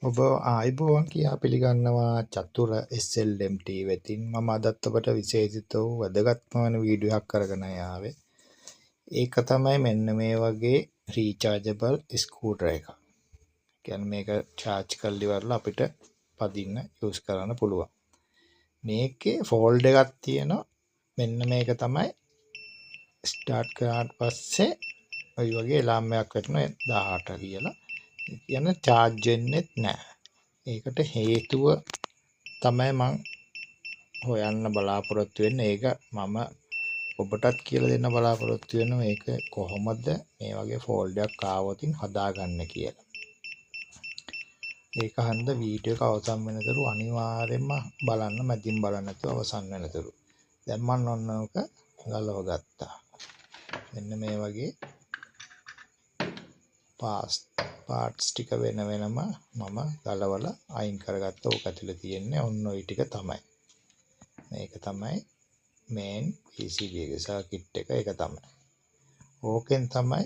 ඔබ ආයුබෝවන් කියා පිළිගන්නවා චතුර SLMT වෙතින්. මම අදත් ඔබට විශේෂිත වූ වැදගත්ම වෙන වීඩියෝ එකක් අරගෙන ආවේ. ඒක තමයි මෙන්න මේ වගේ රීචාර්ජබල් ස්කූටර් එකක්. කියන්නේ මේක චාර්ජ් කරලා ඉවරලා අපිට පදින්න යූස් කරන්න පුළුවන්. මේකේ ෆෝල්ඩ් එකක් තියෙනවා. මෙන්න මේක තමයි ස්ටාර්ට් කරාට පස්සේ ඔය වගේ ඇලාම් එකක් වැටෙනවා 18 කියලා. කියන්නේ චාර්ජ් වෙන්නෙත් නෑ. ඒකට හේතුව තමයි මං හොයන්න බලාපොරොත්තු වෙන්නේ. ඒක මම ඔබටත් කියලා දෙන්න බලාපොරොත්තු වෙනවා. මේක කොහොමද මේ වගේ ෆෝල්ඩ් එකක් ආවොතින් හදාගන්න කියලා. ඒක හන්ද වීඩියෝ එක අවසන් වෙනතුරු අනිවාර්යයෙන්ම බලන්න, මැදින් බලන්න නැතුව අවසන් වෙනතුරු. දැන් මං ඔන්න ඔක ගලව ගත්තා. මෙන්න මේ වගේ පාර්ට්ස් ටික වෙන වෙනම මම ගලවලා අයින් කරගත්ත. ඕක ඇතුලේ තියෙන්නේ ඔන්න ඔය ටික තමයි. මේක තමයි මේන් PCB එක සර්කිට් එක. ඒක තමයි. ඕකෙන් තමයි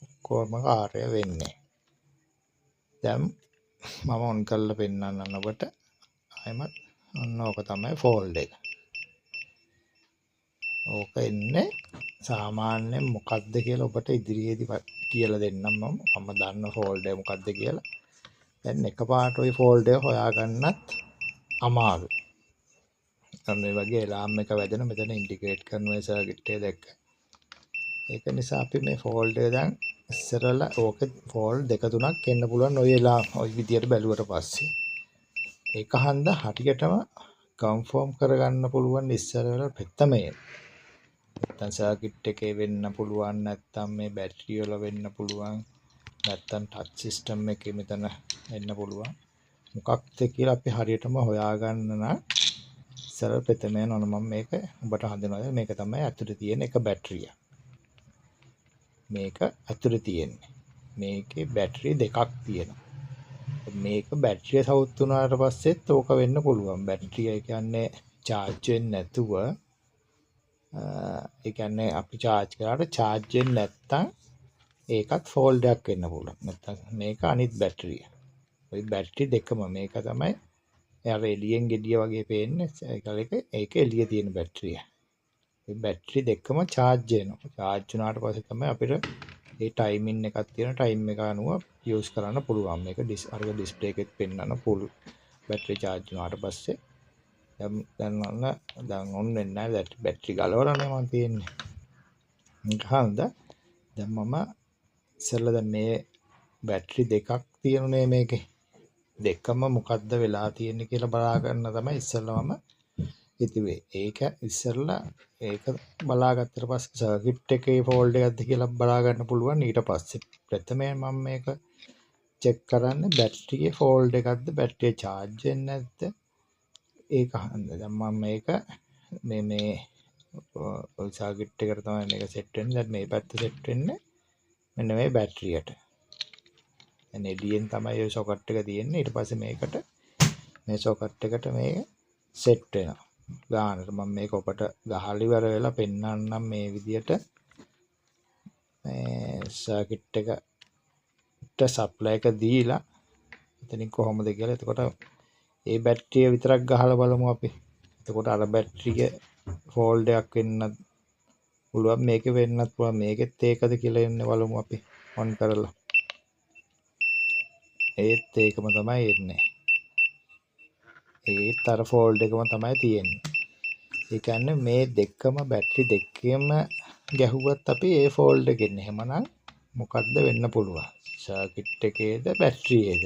ඔක්කොම කාර්ය වෙන්නේ. දැන් මම ඔන් කරලා පෙන්නන්නම් ඔබට. ආයෙමත් ඔන්න ඕක තමයි ෆෝල්ඩ් එක. ඕක එන්නේ සාමාන්‍යයෙන් මොකද්ද කියලා ඔබට ඉදිරියේදී කියලා දෙන්නම් මම. මම දන්න ෆෝල්ඩ් එක මොකද්ද කියලා. දැන් එකපාරට ඔය ෆෝල්ඩ් එක හොයාගන්නත් අමාරුයි. අන්න ඒ වගේ ඇලාම් එක වැදෙන මෙතන ඉන්ඩිකේට් කරන ඔය සර්කිට් එක දැක්ක. ඒක නිසා අපි මේ ෆෝල්ඩ් එක දැන් ඉස්සරලා ඕකේ ෆෝල්ඩ් දෙක තුනක් එන්න පුළුවන් ඔය ඇලාම් ඔය විදියට බැලුවට පස්සේ. ඒක හන්ද හරියටම කන්ෆර්ම් කරගන්න පුළුවන් ඉස්සරලා ප්‍රථමයෙන්. නැත්තම් සර්කිට් එකේ වෙන්න පුළුවන්, නැත්තම් මේ බැටරි වල වෙන්න පුළුවන්, නැත්තම් ටච් සිස්ටම් එකේ මෙතන එන්න පුළුවන්. මොකක්ද කියලා අපි හරියටම හොයාගන්න නම් ඉස්සර ප්‍රථමයෙන් ඔන්න මම මේක ඔබට හඳුනනවා. මේක තමයි ඇතුලේ තියෙන එක බැටරිය. මේක ඇතුලේ තියෙන්නේ. මේකේ බැටරි දෙකක් තියෙනවා. මේක බැටරිය සවුත් වුණාට පස්සෙත් ඕක වෙන්න පුළුවන්. බැටරිය කියන්නේ චාර්ජ් වෙන්නේ නැතුව, ඒ කියන්නේ අපි චාර්ජ් කරාට චාර්ජ් වෙන්නේ නැත්තම් ඒකත් ෆෝල්ඩ් එකක් වෙන්න පුළුවන්. නැත්තම් මේක අනිත් බැටරිය. ඔය බැටරි දෙකම මේක තමයි අර එළියෙන් ගෙඩිය වගේ පේන්නේ. ඒක එළිය තියෙන බැටරිය. ඔය බැටරි දෙකම චාර්ජ් වෙනවා. චාර්ජ් වුණාට පස්සේ තමයි අපිට ඒ ටයිමින් එකක් තියෙන ටයිම් එක අනුව යූස් කරන්න පුළුවන්. මේක අරක ඩිස්ප්ලේ එකෙත් පෙන්වන ෆුල් බැටරි චාර්ජ් වුණාට පස්සේ දැන් ඔන්න දැන් ඔන් වෙන්නේ නැහැ. බැටරි ගලවලානේ මං තියෙන්නේ. ඒක හන්ද දැන් මම ඉස්සෙල්ලා දැන් මේ බැටරි දෙකක් තියෙනුනේ මේකේ. දෙකම මොකද්ද වෙලා තියෙන්නේ කියලා බලා ගන්න තමයි ඉස්සෙල්ලා මම හිතුවේ. ඒක ඉස්සෙල්ලා ඒක බලාගත්තට පස්සේ සර්කිට් එකේ ෆෝල්ඩ් එකක්ද කියලා බලා ගන්න පුළුවන්. ඊට පස්සේ ප්‍රථමයෙන් මම මේක චෙක් කරන්නේ බැටරියේ ෆෝල්ඩ් එකක්ද, බැටරිය චාර්ජ් වෙන්නේ නැද්ද ඒක අහන්න. දැන් මම මේක මේ මේ ඔය සර්කිට් එකට තමයි මේක සෙට් වෙන්නේ. දැන් මේ පැත්ත සෙට් වෙන්නේ මෙන්න මේ බැටරියට. දැන් එළියෙන් තමයි ඔය සොකට් එක තියෙන්නේ. ඊට පස්සේ මේකට මේ සොකට් එකට මේක සෙට් වෙනවා. ගානට මම මේක ඔබට ගහලා ඉවර වෙලා පෙන්නන්නම් මේ විදියට මේ සර්කිට් එකට සප්ලයි එක දීලා එතනින් කොහොමද කියලා. එතකොට ඒ බැටරිය විතරක් ගහලා බලමු අපි. එතකොට අර බැටරිය ෆෝල්ඩ් එකක් වෙන්නත් පුළුවන්, මේකේ වෙන්නත් පුළුවන්, මේකෙත් ඒකද කියලා එන්න බලමු අපි ඔන් කරලා. ඒත් ඒකම තමයි එන්නේ. ඒත් අර ෆෝල්ඩ් එකම තමයි තියෙන්නේ. ඒ කියන්නේ මේ දෙකම බැටරි දෙකෙම ගැහුවත් අපි ඒ ෆෝල්ඩ් එකෙන්. එහෙමනම් මොකද්ද වෙන්න පුළුවන්? සර්කිට් එකේද බැටරියේද?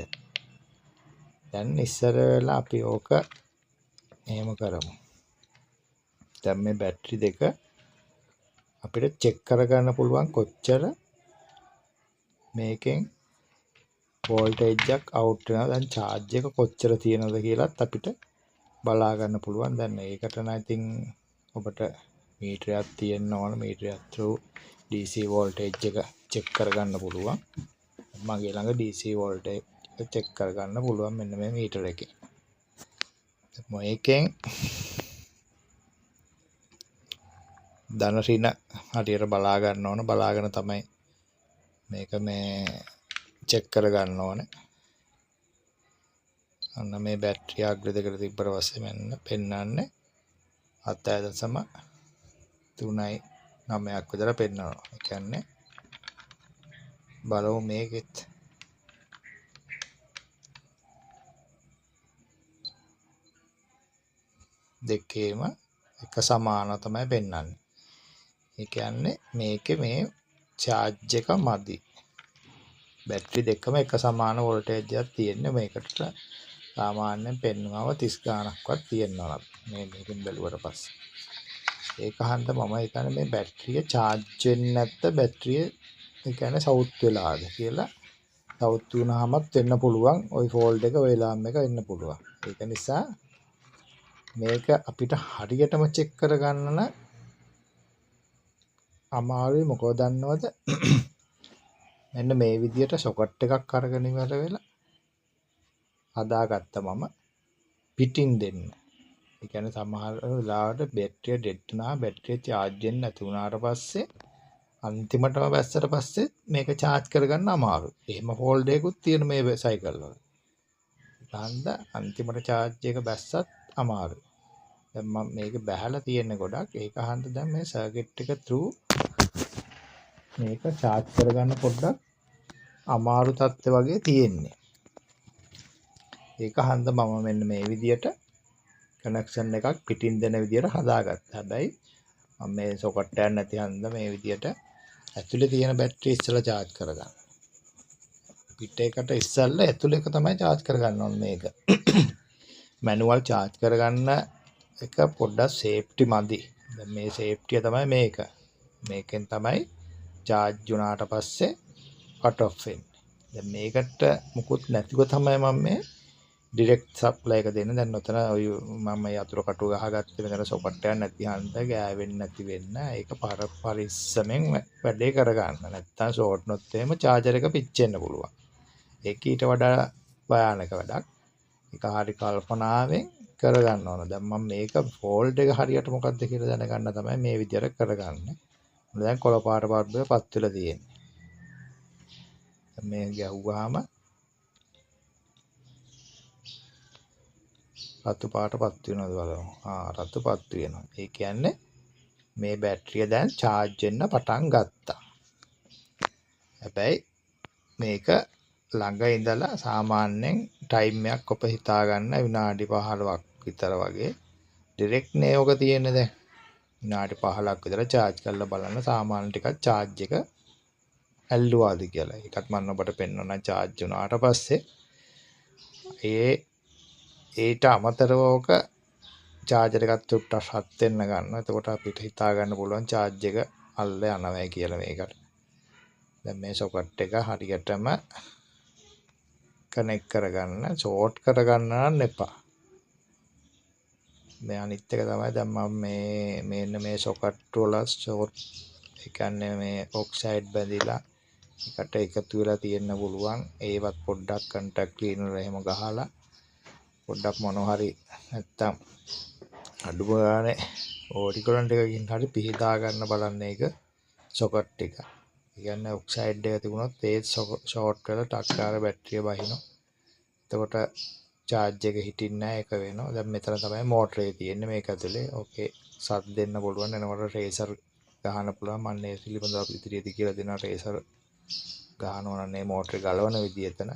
දැන් ඉස්සර වෙලා අපි ඕක එහෙම කරමු. දැන් මේ බැටරි දෙක අපිට චෙක් කරගන්න පුළුවන් කොච්චර මේකෙන් වෝල්ටේජ් එකක් අවුට් වෙනවද, දැන් චාර්ජ් එක කොච්චර තියෙනවද කියලාත් අපිට බලා ගන්න පුළුවන්. දැන් ඒකට නම් ඉතින් ඔබට මීටරයක් තියෙන්න ඕන. මීටරයක් through DC voltage එක චෙක් කරගන්න පුළුවන්. මගේ ළඟ DC voltage එක චෙක් කරගන්න පුළුවන් මෙන්න මේ මීටර එකෙන්. මේකෙන් ධන ඍණ හරියට බලා ගන්න ඕන. බලාගෙන තමයි මේක මේ චෙක් කරගන්න ඕනේ. ඔන්න මේ බැටරිය අග්‍ර දෙකට තිබ්බට පස්සේ මෙන්න පෙන්වන්නේ 7.39ක් විතර පෙන්වනවා. ඒ කියන්නේ බලමු මේකෙත් දෙකේම එක සමාන තමයි පෙන්වන්නේ. ඒ කියන්නේ මේකේ මේ චාර්ජ් එක මදි. බැටරි දෙකම එක සමාන වෝල්ටේජ් එකක් තියෙන්නේ. මේකට සාමාන්‍යයෙන් පෙන්වුවම 30 ගාණක්වත් තියෙනවා මේ මේකෙන් බැලුවට පස්සේ. ඒක හන්ද මම හිතන්නේ මේ බැටරිය චාර්ජ් වෙන්නේ නැත්ද බැටරිය ඒ කියන්නේ සවුත් වෙලාද කියලා. සවුත් වුණාමත් වෙන්න පුළුවන්. ওই ෆෝල්ඩ් එක ඔය ලාම් එක වෙන්න පුළුවන්. ඒක නිසා මේක අපිට හරියටම චෙක් කරගන්න නම් අමාරුයි. මොකද දන්නවද? මෙන්න මේ විදියට සොකට් එකක් අරගෙන ඉවර වෙලා හදාගත්ත මම පිටින් දෙන්න. ඒ කියන්නේ සමහර වෙලාවට බැටරිය ඩෙඩ් වුණා, බැටරිය චාර්ජ් වෙන්නේ නැති වුණාට පස්සේ අන්තිමටම බැස්සට පස්සේ මේක චාර්ජ් කරගන්න අමාරුයි. එහෙම ෆෝල්ඩ් එකකුත් තියෙන මේ සයිකල් වල. ඒකහන්ද අන්තිමට චාර්ජ් එක බැස්සත් අමාරුයි. දැන් මම මේක බැහැලා තියෙන ගොඩක්. ඒක හන්ද දැන් මේ සර්කිට් එක through මේක චාර්ජ් කරගන්න පොඩ්ඩක් අමාරු තත්ත්ව වගේ තියෙන්නේ. ඒක හන්ද මම මෙන්න මේ විදියට කනෙක්ෂන් එකක් පිටින් දෙන විදියට හදාගත්තා. හැබැයි මම මේ සොකට් එකක් නැති හන්ද මේ විදියට ඇතුලේ තියෙන බැටරිය ඉස්සෙල්ලා චාර්ජ් කරගන්න. පිට එකට ඉස්සෙල්ලා ඇතුලේ එක තමයි චාර්ජ් කරගන්න ඕනේ මේක. මැනුවල් චාර්ජ් කරගන්න එක පොඩ්ඩක් සේෆ්ටි මදි. දැන් මේ සේෆ්ටිය තමයි මේක. මේකෙන් තමයි චාර්ජ් වුණාට පස්සේ කට් ඔෆ් වෙන්නේ. දැන් මේකට මුකුත් නැතිව තමයි මම මේ ඩිරෙක්ට් සප්ලයි එක දෙන්නේ. දැන් ඔතන ඔය මම මේ අතුරු කටුව ගහගත්තේ මෙතන සොකට් එකක් නැති හන්ද ගෑවෙන්නේ නැති වෙන්න. ඒක පරිස්සමෙන් වැඩේ කරගන්න. නැත්තම් ෂෝට් නොත් එහෙම චාර්ජර් එක පිච්චෙන්න පුළුවන්. ඒක ඊට වඩා භයානක වැඩක්. ඒක හරි කල්පනාවෙන් කරගන්න ඕන. දැන් මම මේක ෆෝල්ඩ් එක හරියට මොකද්ද කියලා දැනගන්න තමයි මේ විදියට කරගන්නේ. දැන් කොළ පාට බල්බ් එක පත් වෙලා තියෙන්නේ. දැන් මේ ගැහුවාම රතු පාට පත් වෙනවද බලමු. ආ රතු පත් වෙනවා. ඒ කියන්නේ මේ බැටරිය දැන් චාර්ජ් වෙන්න පටන් ගත්තා. හැබැයි මේක ළඟ ඉඳලා සාමාන්‍යයෙන් ටයිම් එකක් ඔබ හිතා ගන්න විනාඩි 15ක් විතර වගේ ඩිරෙක්ට් නේ ඔක තියෙන්නේ. දැන් විනාඩි 15ක් විතර චාර්ජ් කරලා බලන්න සාමාන්‍ය ටිකක් චාර්ජ් එක ඇල්ලුවාද කියලා. ඒකත් මම ඔබට පෙන්වන්නම්. චාර්ජ් වුණාට පස්සේ ඒට අමතරව ඕක චාර්ජර් එකත් චුට්ටක් රත් වෙන්න ගන්නවා. එතකොට අපිට හිතා ගන්න පුළුවන් චාර්ජ් එක අල්ල යනවා කියලා මේකට. දැන් මේ සොකට් එක හරියටම කනෙක්ට් කරගන්න, ෂෝට් කරගන්න නම් එපා. මේ අනිත් එක තමයි දැන් මම මේ මෙන්න මේ සොකට් වල ෂෝට් ඒ කියන්නේ මේ ඔක්සයිඩ් බැඳිලා එකට එකතු වෙලා තියෙන්න පුළුවන්. ඒවත් පොඩ්ඩක් කන්ටැක්ට් ක්ලීනර් එහෙම ගහලා පොඩ්ඩක් මොන හරි නැත්තම් අඩුම ගානේ ඕටිකොලන් ටිකකින් හරි පිහිදා ගන්න බලන්න ඒක සොකට් එක. ඒ කියන්නේ ඔක්සයිඩ් එක තිබුණොත් ඒත් ෂෝට් වෙලා ටක් ගාලා බැටරිය බහිනවා. එතකොට චාර්ජ් එක හිටින්නේ නැහැ, ඒක වෙනවා. දැන් මෙතන තමයි මෝටරේ තියෙන්නේ මේක ඇතුලේ. ඕකේ සත් දෙන්න පුළුවන්. එනකොට රේසර් ගහන්න පුළුවන්. මම මේ පිළිබඳව අපි ඉදිරියේදී කියලා දෙනවා. රේසර් ගහනවා නම් මේ මෝටරේ ගලවන විදිය එතන.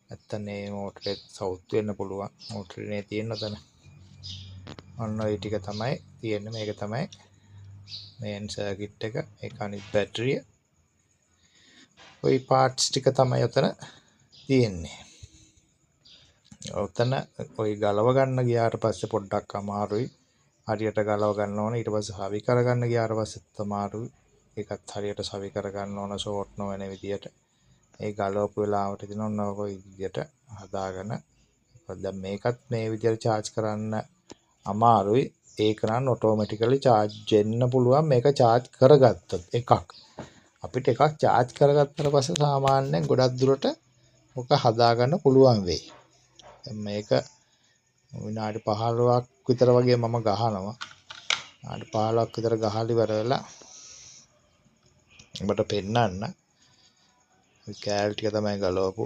නැත්තම් මේ මෝටරේ සවුත් වෙන්න පුළුවන්. මෝටරේ නේ තියෙන ඔතන. ඔන්න ඔය ටික තමයි තියෙන්නේ. මේක තමයි මේන් සර්කිට් එක. ඒක අනිත් බැටරිය. ඔය පාර්ට්ස් ටික තමයි ඔතන තියෙන්නේ. ඔතන ඔය ගලව ගන්න ගියාට පස්සේ පොඩ්ඩක් අමාරුයි. හරියට ගලව ගන්න ඕන. ඊට පස්සේ සවි කරගන්න ගියාට පස්සෙත් අමාරුයි. ඒකත් හරියට සවි කරගන්න ඕන ෂෝට් නොවන විදියට. ඒ ගලවපු වෙලාවට ඉතින් ඔන්න ඔය විදියට හදාගෙන දැන් මේකත් මේ විදියට චාර්ජ් කරන්න අමාරුයි. ඒක නම් ඔටෝමැටිකලි චාර්ජ් වෙන්න පුළුවන් මේක චාර්ජ් කරගත්තොත් එකක්. අපිට එකක් චාර්ජ් කරගත්තට පස්සේ සාමාන්‍යයෙන් ගොඩක් දුරට ඔක හදාගන්න පුළුවන් වෙයි. දැන් මේක විනාඩි 15ක් විතර වගේ මම ගහනවා. විනාඩි 15ක් විතර ගහලා ඉවර වෙලා ඔබට පෙන්නන්න. ඔය කෑලි ටික තමයි ගලවපු.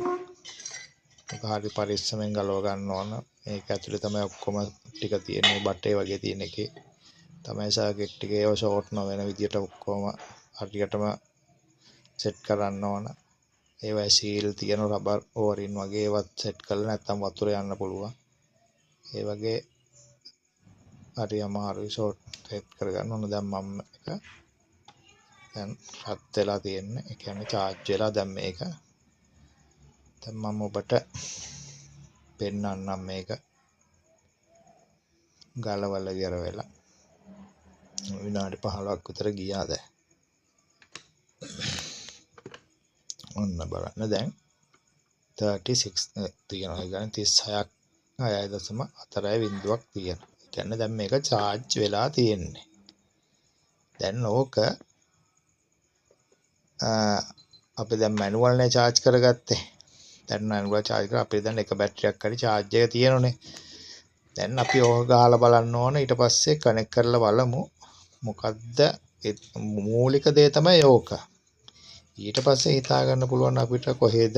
ඒක හරි පරිස්සමෙන් ගලව ගන්න ඕන. මේක ඇතුලේ තමයි ඔක්කොම ටික තියෙන්නේ. බටේ වගේ තියෙන එකේ තමයි සර්කිට් ටික ඒව ෂෝට් නොවන විදියට ඔක්කොම හරියටම සෙට් කරන්න ඕන. ඒවයි සීල් තියෙන රබර් ඕරින් වගේ ඒවත් සෙට් කරලා නැත්තම් වතුර යන්න පුළුවන්. ඒ වගේ හරි අමාරුයි ෂෝට් සෙට් කරගන්න ඕන. දැන් මම එක දැන් රත් වෙලා තියෙන්නේ. ඒ කියන්නේ චාර්ජ් වෙලා දැන් මේක. දැන් මම ඔබට පෙන්වන්නම් මේක ගලවලා ඉවර වෙලා. විනාඩි 15ක් විතර ගියා දැන්. ඔන්න බලන්න දැන් 36 තියෙනවා. ඒ කියන්නේ 36ක් 6.4 බිංදුවක් තියෙනවා. ඒ කියන්නේ දැන් මේක චාර්ජ් වෙලා තියෙන්නේ. දැන් ඕක අපි දැන් මැනුවල් නේ චාර්ජ් කරගත්තේ. දැන් මැනුවල් චාර්ජ් කරා අපි දැන් එක බැටරියක් හරි චාර්ජ් එක තියෙනෝනේ. දැන් අපි ඕක ගහලා බලන්න ඕන. ඊට පස්සේ කනෙක්ට් කරලා බලමු මොකද්ද මූලික දේ තමයි ඕක. ඊට පස්සේ හිතා ගන්න පුළුවන් අපිට කොහෙද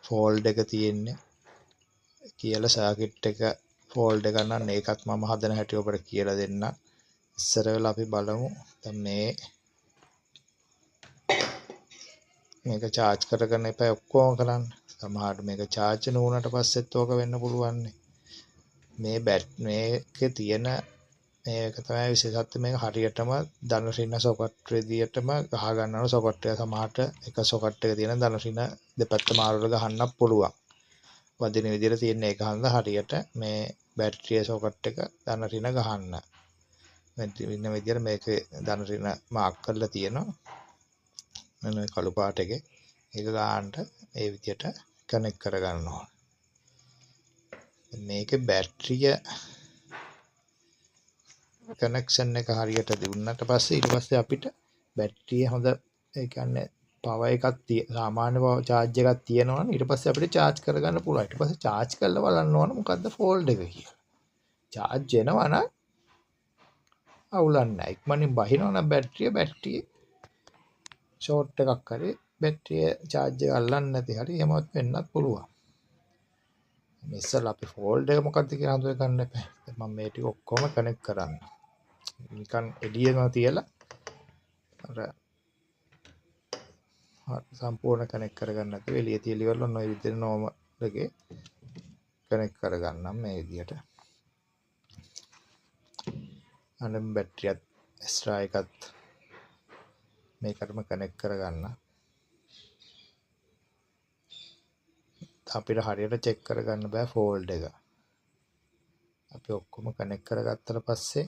ෆෝල්ඩ් එක තියෙන්නේ කියලා. සර්කිට් එක ෆෝල්ඩ් එක නම් ඒකත් මම හදන හැටි ඔබට කියලා දෙන්නම්. ඉස්සර වෙලා අපි බලමු දැන් මේක චාර්ජ් කරගෙන එපා ඔක්කොම කරන්න. සමහරට මේක චාර්ජ් නොවුනට පස්සෙත් ඕක වෙන්න පුළුවන් නේ. මේ බැට් මේකේ තියෙන මේක තමයි විශේෂත්වය. මේක හරියටම ධන ඍණ සොකට් විදියටම ගහ ගන්න ඕන. සොකට් එක සමහරට එක සොකට් එක තියෙන ධන ඍණ දෙපැත්ත මාරුවල ගහන්නත් පුළුවන්. වදින විදියට තියෙන එක හන්ද හරියට මේ බැටරිය සොකට් එක ධන ඍණ ගහන්න. වෙන විදියට මේකේ ධන ඍණ මාක් කරලා තියෙනවා. මෙන්න මේ කළු පාට එකේ ඒක ගන්නට ඒ විදියට කනෙක්ට් කරගන්න ඕන. මේකේ බැටරිය කනෙක්ෂන් එක හරියට දුන්නට පස්සේ ඊට පස්සේ අපිට බැටරිය හොඳ ඒ කියන්නේ පවර් එකක් සාමාන්‍ය චාර්ජ් එකක් තියෙනවා නම් ඊට පස්සේ අපිට චාර්ජ් කරගන්න පුළුවන්. ඊට පස්සේ චාර්ජ් කරලා බලන්න ඕන මොකද්ද ෆෝල්ඩ් එක කියලා. චාර්ජ් වෙනවා නම් අවුලක් නැහැ. ඉක්මනින් බහිනවා නම් බැටරිය ෂෝට් එකක් හරි බැටරිය චාර්ජ් එක අල්ලන්නේ නැති හරි එහෙමත් වෙන්නත් පුළුවන්. මේ ඉස්සෙල්ලා අපි ෆෝල්ඩ් එක මොකද්ද කියලා හඳුන ගන්න එපා. දැන් මම මේ ටික ඔක්කොම කනෙක්ට් කරන්න. නිකන් එළියම තියලා අර සම්පූර්ණ කනෙක්ට් කරගන්න නැතුව එළිය තියලා ඉවරලා ඔන්න ඔය විදිහට නෝමල් එකේ කනෙක්ට් කරගන්නම් මේ විදිහට. අනේ බැටරියත් එක්ස්ට්‍රා එකත් මේකටම කනෙක්ට් කරගන්න. අපිට හරියට චෙක් කරගන්න බෑ ෆෝල්ඩ් එක. අපි ඔක්කොම කනෙක්ට් කරගත්තට පස්සේ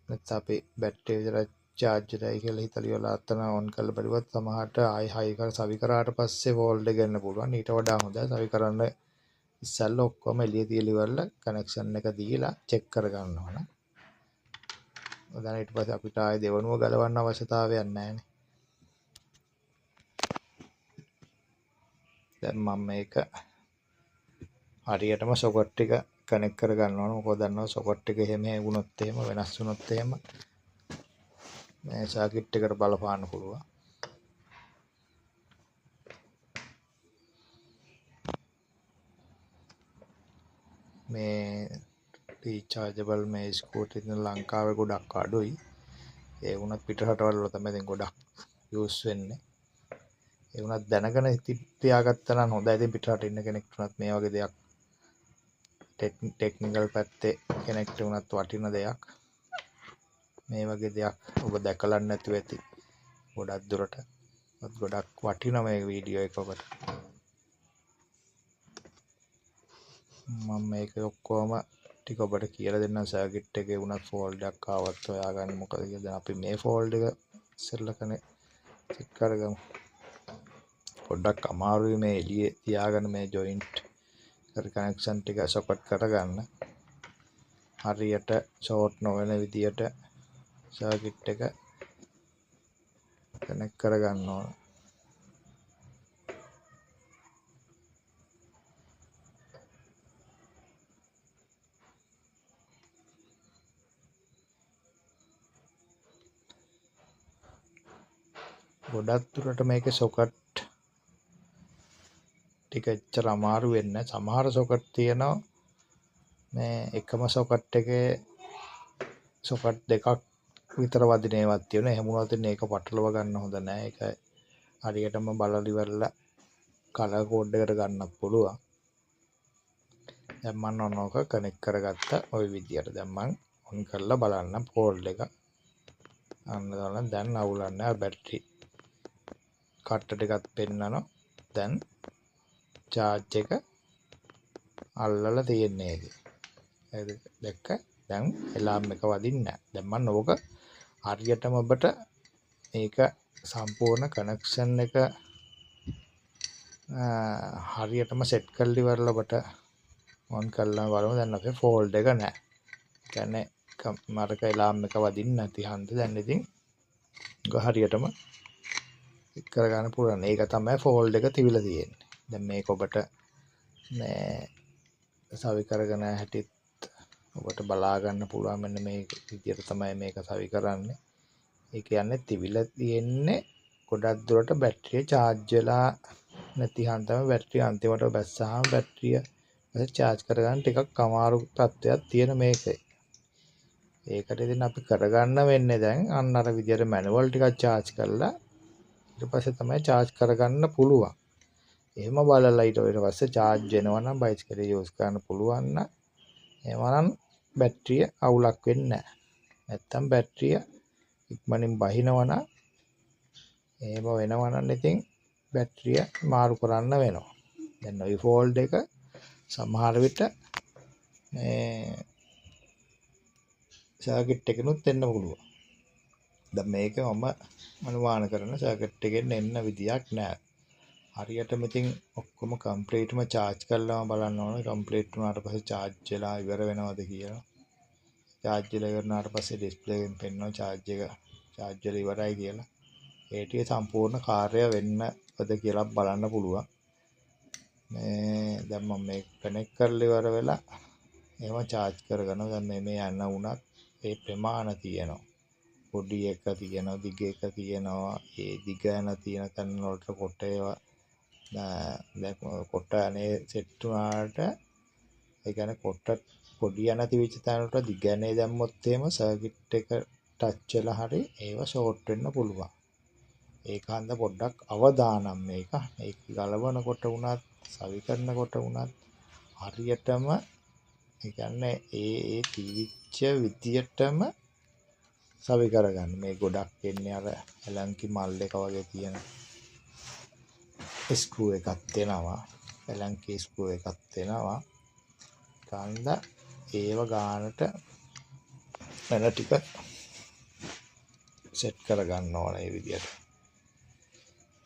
නැත්නම් අපි බැටරිය විතර චාර්ජ් වෙලයි කියලා හිතලා ඉවරලා අතන ඔන් කරලා බැලුවත් සමහරට ආයි හයි කර සවි කරාට පස්සේ ෆෝල්ඩ් එක ගන්න පුළුවන්. ඊට වඩා හොඳයි සවි කරන්න ඉස්සෙල්ලා ඔක්කොම එළිය තියලා ඉවරලා කනෙක්ෂන් එක දීලා චෙක් කරගන්න ඕන. දැන් ඊට පස්සේ අපිට ආයේ දෙවනුව ගලවන්න අවශ්‍යතාවයක් නැහැ නේ. දැන් මම මේක හරියටම සොකට් ටික කනෙක්ට් කරගන්න ඕන. මොකද දන්නවා සොකට් එක එහෙම වුණොත් එහෙම වෙනස් වුණොත් එහෙම මේ සර්කිට් එකට බලපාන්න පුළුවන්. මේ රීචාර්ජබල් මේ ස්කූටර් ඉතින් ලංකාවේ ගොඩක් අඩුයි. ඒ වුණත් පිට රටවල් වල තමයි ඉතින් ගොඩක් යූස් වෙන්නේ. ඒ වුණත් දැනගෙන තියාගත්තා නම් හොඳයි. ඉතින් පිට රට ඉන්න කෙනෙක් වුණත් මේ වගේ දෙයක් ටෙක්නිකල් පැත්තේ කෙනෙක්ට වුණත් වටින දෙයක්. මේ වගේ දෙයක් ඔබ දැකලා නැතුව ඇති ගොඩක් දුරට. ගොඩක් වටින මේ වීඩියෝ එක ඔබට. මම මේක ඔක්කොම ටික ඔබට කියලා දෙන්නම්. සර්කිට් එකේ වුණත් ෆෝල්ඩ් එකක් ආවත් හොයාගන්න මොකද කියලා. දැන් අපි මේ ෆෝල්ඩ් එක ඉස්සෙල්ලා කනේ චෙක් කරගමු. පොඩ්ඩක් අමාරුයි මේ එළියේ තියාගන්න මේ ජොයින්ට් කර කනෙක්ෂන් ටික සොකට් කරගන්න. හරියට ෂෝට් නොවන විදියට සර්කිට් එක කනෙක්ට් කරගන්න ඕන. ගොඩක් දුරට මේකේ සොකට් ටික එච්චර අමාරු වෙන්නේ නැහැ. සමහර සොකට් තියෙනවා මේ එකම සොකට් එකේ සොකට් දෙකක් විතර වදින ඒවාත් තියෙනවා. එහෙම වුණොත් ඉතින් ඒක පටලව ගන්න හොඳ නෑ. ඒක හරියටම බලලා ඉවරලා කලර් කෝඩ් එකට ගන්නත් පුළුවන්. දැන් මම ඔන්න ඕක කනෙක්ට් කරගත්තා ඔය විදියට. දැන් මං ඔන් කරලා බලන්න ෆෝල්ඩ් එක. අන්න බලන්න දැන් අවුලක් නෑ. බැටරි කට්ට ටිකත් පෙන්නනවා. දැන් චාර්ජ් එක අල්ලලා තියෙන්නේ ඒකේ. ඒක දැක්ක දැන් ඇලාම් එක වදින්නේ නෑ. දැන් මං ඕක හරියටම ඔබට මේක සම්පූර්ණ කනෙක්ෂන් එක හරියටම සෙට් කරලා ඉවරලා ඔබට ඔන් කරලා බලමු. දැන් අපේ ෆෝල්ඩ් එක නෑ. ඒ කියන්නේ මරක ඇලාම් එක වදින්නේ නැති හන්ද දැන් ඉතින් ඒක හරියටම එක් කරගන්න පුළුවන්. ඒක තමයි ෆෝල්ඩ් එක තිබිලා තියෙන්නේ. දැන් මේක ඔබට මේ සවි කරගෙන හැටිත් ඔබට බලා ගන්න පුළුවන්. මෙන්න මේ විදියට තමයි මේක සවි කරන්නේ. ඒ කියන්නේ තිබිලා තියෙන්නේ ගොඩක් දුරට බැටරිය චාර්ජ් වෙලා නැති හන්දම බැටරිය අන්තිමට බැස්සාම බැටරිය චාර්ජ් කරගන්න ටිකක් අමාරු තත්ත්වයක් තියෙන මේකේ. ඒකට ඉතින් අපි කරගන්න වෙන්නේ දැන් අන්න අර විදියට මැනුවල් ටිකක් චාර්ජ් කරලා ඊට පස්සේ තමයි චාර්ජ් කරගන්න පුළුවන්. එහෙම බලලා ඊට පස්සේ චාර්ජ් වෙනවා නම් බයිසිකලේ යූස් කරන්න පුළුවන් නම් එහෙම නම් බැටරිය අවුලක් වෙන්නේ නැහැ. නැත්තම් බැටරිය ඉක්මනින් බහිනවා නම් එහෙම වෙනවා නම් ඉතින් බැටරිය මාරු කරන්න වෙනවා. දැන් ඔය ෆෝල්ඩ් එක සමහර විට මේ සර්කිට් එකනොත් එන්න පුළුවන්. දැන් මේක මම අනුමාන කරන සර්කිට් එකෙන් එන්න විදියක් නෑ. හරියටම ඉතින් ඔක්කොම කම්ප්ලීට්ම චාර්ජ් කරලාම බලන්න ඕනේ. කම්ප්ලීට් වුණාට පස්සේ චාර්ජ් වෙලා ඉවර වෙනවද කියලා. චාර්ජ් වෙලා ඉවර වුණාට පස්සේ ඩිස්ප්ලේ එකෙන් පෙන්වනවා චාර්ජ් එක චාර්ජ් වෙලා ඉවරයි කියලා. ඒ ටික සම්පූර්ණ කාර්යය වෙන්නද කියලා බලන්න පුළුවන්. මේ දැන් මම මේක කනෙක්ට් කරලා ඉවර වෙලා එහෙම චාර්ජ් කරගෙන දැන් මේ යන වුණත් ඒ ප්‍රමාණ තියෙනවා. පොඩි එක තියෙනවා, දිග එක තියෙනවා. ඒ දිග යන තියෙන තැන් වලට කොට ඒවා දැන් කොට අනේ සෙට් වුණාට ඒ කියන්නේ කොට පොඩි යන තිබිච්ච තැන් වලට දිග යන්නේ දැම්මොත් එහෙම සර්කිට් එක ටච් වෙලා හරි ඒවා ෂෝට් වෙන්න පුළුවන්. ඒක හන්ද පොඩ්ඩක් අවදානම් මේක. ඒක ගලවනකොට වුණත් සවි කරනකොට වුණත් හරියටම ඒ කියන්නේ ඒ ඒ තිබිච්ච විදියටම සවි කරගන්න. මේ ගොඩක් එන්නේ අර ඇලන්කි මල් එක වගේ තියෙන ස්ක්‍රූ එකක් දෙනවා. ඇලන්කි ස්ක්‍රූ එකක් දෙනවා. කන්ද ඒව ගානට වෙන ටික සෙට් කරගන්න ඕන ඒ විදියට.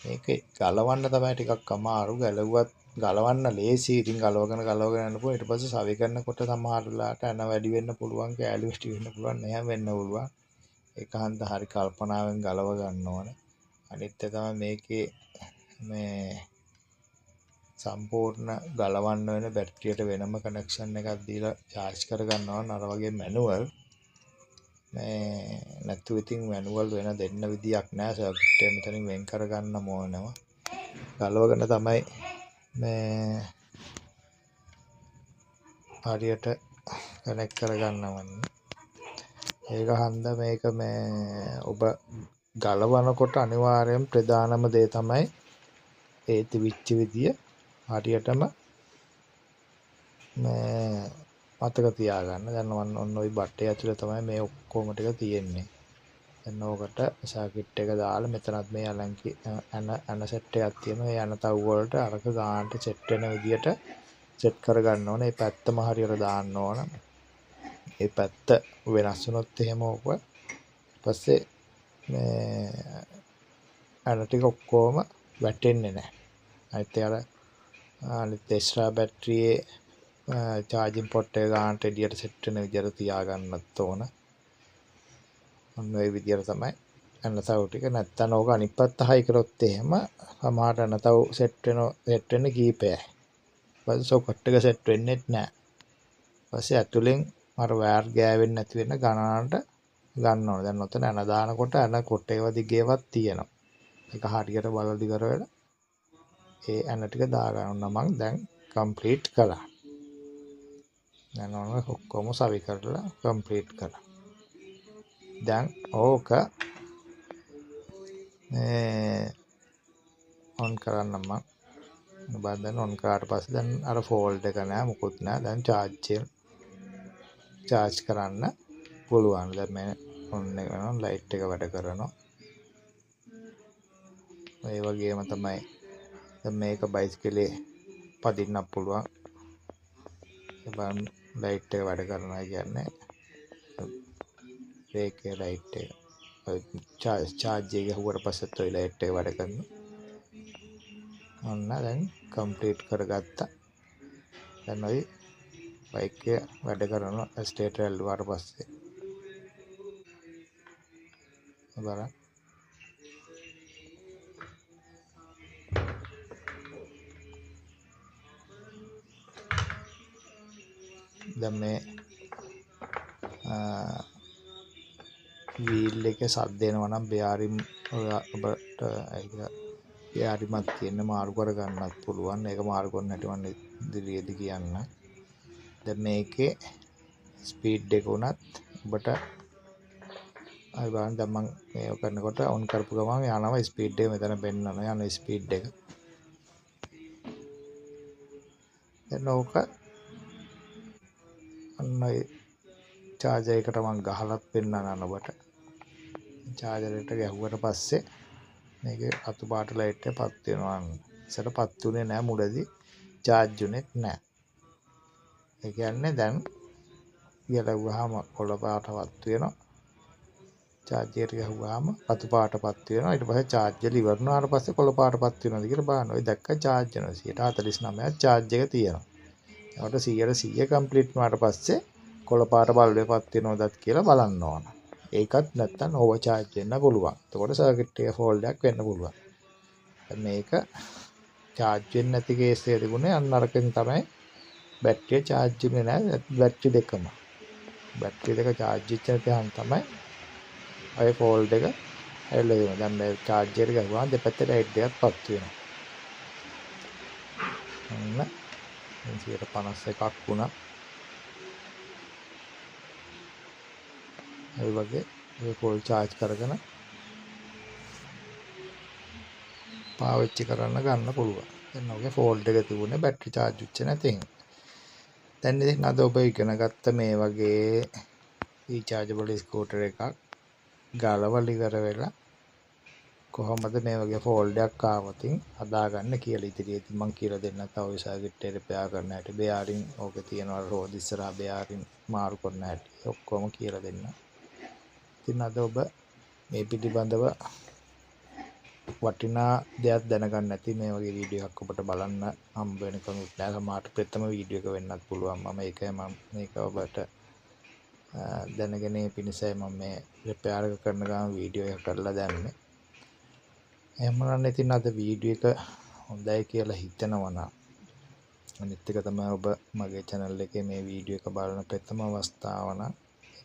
මේක ගලවන්න තමයි ටිකක් අමාරු. ගැලවුවත් ගලවන්න ලේසි. ඉතින් ගලවගෙන ගලවගෙන යන්න පුළුවන්. ඊට පස්සේ සවි කරනකොට සමහර වෙලාවට ඇන වැඩි වෙන්න පුළුවන්, කෑලි වැඩි වෙන්න පුළුවන්, එහෙම වෙන්න පුළුවන්. ඒක හන්ද හරි කල්පනාවෙන් ගලව ගන්න ඕන. අනිත් එක තමයි මේකේ මේ සම්පූර්ණ ගලවන්න වෙන බැටරියට වෙනම කනෙක්ෂන් එකක් දීලා චාර්ජ් කරගන්න ඕන. අර වගේ මැනුවල් මේ නැතු ඉතින් මැනුවල් වෙන දෙන්න විදියක් නෑ. සර්කිට් එක මෙතනින් වෙන් කරගන්න ඕනවා. ගලවගෙන තමයි මේ හරියට කනෙක්ට් කරගන්න ඕනේ. ඒක හන්ද මේක මේ ඔබ ගලවනකොට අනිවාර්යයෙන් ප්‍රධානම දේ තමයි ඒ තිබිච්ච විදිය හරියටම මේ මතක තියාගන්න. දැන් ඔන්න ඔය බට්ටේ ඇතුලේ තමයි මේ ඔක්කොම ටික තියෙන්නේ. දැන් ඕකට සර්කිට් එක දාලා මෙතනත් මේ ඇලන්කි ඇන සෙට් එකක් තියෙනවා. ඒ ඇන තව් වලට අරක ගානට සෙට් වෙන විදියට සෙට් කරගන්න ඕන. ඒ පැත්තම හරියට දාන්න ඕන. ඒ පැත්ත වෙනස් වුණොත් එහෙම ඕක පස්සේ මේ ඇන ටික ඔක්කොම වැටෙන්නේ නැහැ. අනිත් අර අනිත් එක්ස්ට්‍රා බැටරියේ චාර්ජින් පොට් එක ගානට එළියට සෙට් වෙන විදියට තියාගන්නත් ඕන. ඔන්න ඔය විදියට තමයි ඇන තව් ටික. නැත්තම් ඕක අනිත් පැත්ත හයි කරොත් එහෙම සමහරට ඇන තව් සෙට් වෙන කීපයයි. ඊපස්සේ සොකට් එක සෙට් වෙන්නෙත් නෑ. ඊපස්සේ ඇතුලෙන් අර වයර් ගෑවෙන්නේ නැති වෙන ගණනට ගන්න ඕන. දැන් ඔතන ඇන දානකොට ඇන කොට ඒවා දිගේවත් තියෙනවා. ඒක හරියට බලලා ඉවර වෙලා ඒ ඇන ටික දාගන්න මං දැන් කම්ප්ලීට් කරා. දැන් ඔන්න ඔක්කොම සවි කරලා කම්ප්ලීට් කරා. දැන් ඕක මේ ඔන් කරන්න මං බලන්න. දැන් ඔන් කරාට පස්සේ දැන් අර ෆෝල්ඩ් එක නෑ මොකුත් නෑ. දැන් චාර්ජ් කරන්න පුළුවන්. දැන් මේ ඔන් එක වෙනවා, ලයිට් එක වැඩ කරනවා. ඒ වගේම තමයි දැන් මේක බයිසිකලේ පදින්නත් පුළුවන්. ඒ බලන්න ලයිට් එක වැඩ කරනවා කියන්නේ බ්‍රේක් එකේ ලයිට් එක ඔය චාර්ජ් එක ගැහුවට පස්සෙත් ඔය ලයිට් එක වැඩ කරනවා. ඔන්න දැන් කම්ප්ලීට් කරගත්තා. දැන් ඔය බයික් එක වැඩ කරනවා ස්ටේට් ඇල්ලුවාට පස්සේ. බලන්න. දැන් මේ වීල් එකේ සද්ද එනවා නම් බෙයාරින් ඔබට ඒක බෙයාරිමක් තියෙන මාරු කරගන්නත් පුළුවන්. ඒක මාරු කරන හැටි මම ඉදිරියේදී කියන්නම්. දැන් මේකේ ස්පීඩ් එක උනත් ඔබට අය බලන්න. දැන් මං මේක කරනකොට ඔන් කරපු ගමන් යනවා ස්පීඩ් එක මෙතන පෙන්නනවා යන ස්පීඩ් එක. දැන් ඕක ඔන්න ඔය චාර්ජර් එකට මං ගහලත් පෙන්නනවා ඔබට. චාර්ජර් එකට ගැහුවට පස්සේ මේකේ රතු පාට ලයිට් එක පත් වෙනවා. ඉස්සර පත් වුණේ නෑ මුලදී, චාර්ජ් වුණෙත් නෑ. ඒ කියන්නේ දැන් ගැලවුවාම කොළ පාට පත් වෙනවා. චාර්ජ් එකට ගැහුවාම රතු පාට පත් වෙනවා. ඊට පස්සේ චාර්ජ් එක ඉවර වුණාට පස්සේ කොළ පාට පත් වෙනවද කියලා බලන්න. ඔය දැක්ක චාර්ජ් වෙනවා. 49ක් චාර්ජ් එක තියෙනවා. ඒකට 100 කම්ප්ලීට් වුණාට පස්සේ කොළ පාට බල්බ් එක පත් වෙනවදත් කියලා බලන්න ඕන. ඒකත් නැත්තම් ඕවර් චාර්ජ් වෙන්න පුළුවන්. එතකොට සර්කිට් එකේ ෆෝල්ට් එකක් වෙන්න පුළුවන්. දැන් මේක චාර්ජ් වෙන්නේ නැති කේස් එක තිබුණේ අන්න අරකින් තමයි බැටරිය චාර්ජ් වෙන්නේ නැහැ. බැටරි දෙකම. බැටරි දෙක චාර්ජ් වෙච්ච නැති තමයි ඔය ෆෝල්ට් එක ඇවිල්ලා තියෙන්නේ. දැන් මේ චාර්ජ් එකට ගැහුවාම දෙපැත්තේ ලයිට් දෙකක් පත් වෙනවා. ඔන්න දැන් 51ක් වුණා. ඒ වගේ ඔය ෆුල් චාර්ජ් කරගෙන පාවිච්චි කරන්න ගන්න පුළුවන්. දැන් ඔගේ ෆෝල්ඩ් එක තිබුණේ බැටරි චාර්ජ් වෙච්ච නැති හින්දා. දැන් ඉතින් අද ඔබ ඉගෙන ගත්ත මේ වගේ රීචාර්ජබල් ස්කූටර් එකක් ගලවලා ඉවර වෙලා කොහොමද මේ වගේ ෆෝල්ඩ් එකක් ආවොතින් හදාගන්න කියලා ඉදිරියේදී මං කියලා දෙන්න. තව ඔය සර්කිට් එක රිපෙයාර් කරන හැටි, බෙයාරින් ඕකේ තියෙනවා රෝද ඉස්සරහා බෙයාරින් මාරු කරන හැටි ඔක්කොම කියලා දෙන්න. ඉතින් අද ඔබ මේ පිළිබඳව වටිනා දෙයක් දැනගන්න ඇති. මේ වගේ වීඩියෝ එකක් ඔබට බලන්න හම්බ වෙන කමක් නෑ. සමහරට ප්‍රථම වීඩියෝ එක වෙන්නත් පුළුවන්. මම ඒකයි මම මේක ඔබට දැනගෙන පිණිසයි මම මේ රිපෙයාර් එක කරන ගමන් වීඩියෝ එක කරලා දැම්මේ. එහෙමනම් ඉතින් අද වීඩියෝ එක හොඳයි කියලා හිතනවා නම්, අනිත් එක තමයි ඔබ මගේ channel එකේ මේ වීඩියෝ එක බලන ප්‍රථම අවස්ථාව නම්,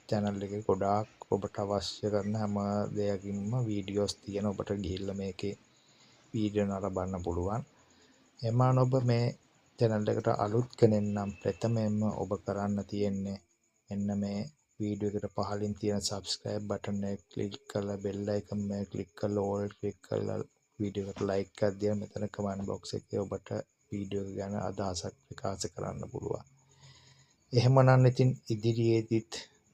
channel එකේ ගොඩාක් ඔබට අවශ්‍ය කරන හැම දෙයකින්ම වීඩියෝස් තියෙන ඔබට ගිහිල්ලා මේකේ වීඩියෝ නරඹන්න පුළුවන්. එහෙමනම් ඔබ මේ channel එකට අලුත් කෙනෙක් නම් ප්‍රථමයෙන්ම ඔබ කරන්න තියෙන්නේ මෙන්න මේ වීඩියෝ එකට පහලින් තියෙන subscribe button එක ක්ලික් කරලා bell icon එක ක්ලික් කරලා all click කරලා වීඩියෝ එකට like එකක් දීලා මෙතන comment box එකේ ඔබට වීඩියෝ එක ගැන අදහසක් ප්‍රකාශ කරන්න පුළුවන්. එහෙමනම් ඉතින් ඉදිරියේදීත්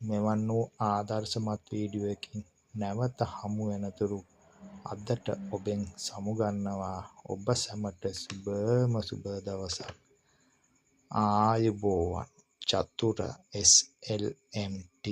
මෙවන් වූ ආදර්ශමත් වීඩියෝ එකකින් නැවත හමු වෙනතුරු අදට ඔබෙන් සමුගන්නවා. ඔබ සැමට සුබම සුබ දවසක්. ආයුබෝවන්. චතුර SLMT.